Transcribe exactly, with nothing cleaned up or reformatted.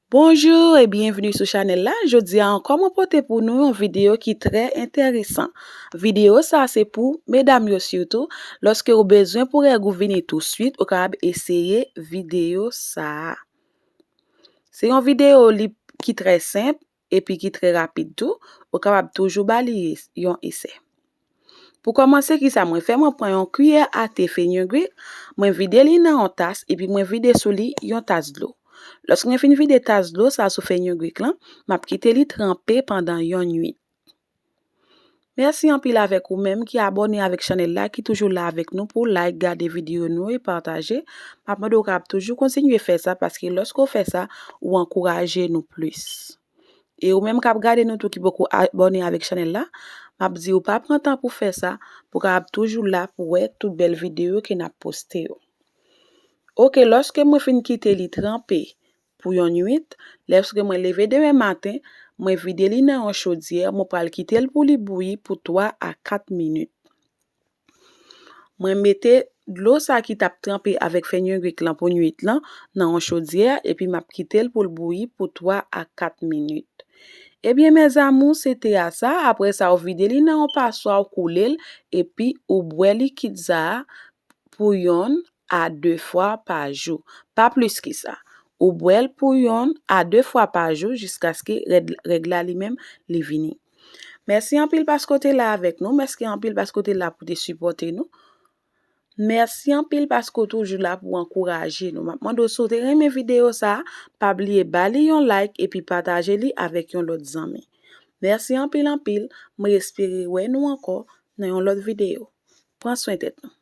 Bonjou e byenveni sou chanèl la. Jodi a ankò mwen pote pou nou yon videyo ki trè enteresan. Videyo sa se pou medam yo sitou, lòske ou bezwen pou règ ou vini touswit, ou kapab eseye videyo sa. Se yon videyo li ki trè senp epi ki trè rapid tou, ou kapab toujou ba li es- yon esè. Pou kòmanse, kisa mwen fè? Mwen pran yon kiyè ate fenugreek, mwen vide li nan yon tas epi mwen vide sou li yon tas dlo. Lòske mwen fin vide tas dlo sa sou fenugreek lan, m ap kite li tranpe pandan yon nuit. Mèsi anpil avèk ou menm ki abòne avèk chanèl la, ki toujou la avèk nou pou like, gade videyo nou e pataje. M ap mande w kapab toujou kontinye fè sa, paske lòske w fè sa, ou ankouraje nou plis. E ou menm k ap gade nou tou ki poko abòne avèk chanèl la, m ap di w pa pran tan pou fè sa, pou w kapab toujou la pou wè tout bèl videyo ke n ap poste yo. Oke, lòske mwen fin kite li tranpe pou yon nuit, lòske mwen leve demen maten, mwen vide li nan yon chodyè, mwen pral kite l pou li bouyi pou twa a kat minit. Mwen mete dlo sa ki t ap tranpe avèk fenugreek lan pou nuit lan nan yon chodyè, epi m ap kite l pou l bouyi pou twa a kat minit. Ebyen, mes amours, se te a sa. Apre sa, ou vide li nan yon paswa, ou koule l, epi ou bwè likid sa a pou yonn a de fwa pa jou. Pa plis ki sa. Ou bwè l pou yonn a de fwa pa jou jiskaske rèd- règ la li menm li vini. Mèsi anpil paske w te la avèk nou. Mèsi anpil paske w te la pou te sipòte nou. Mèsi anpil paske w toujou la pou ankouraje nou. M ap mande w, si w te renmen videyo sa a, pa bliye ba li yon like epi pataje li avèk yon lòt zanmi. Mèsi anpil anpil. Mwen espere wè nou ankò nan yon lòt videyo. Pran swen tèt nou.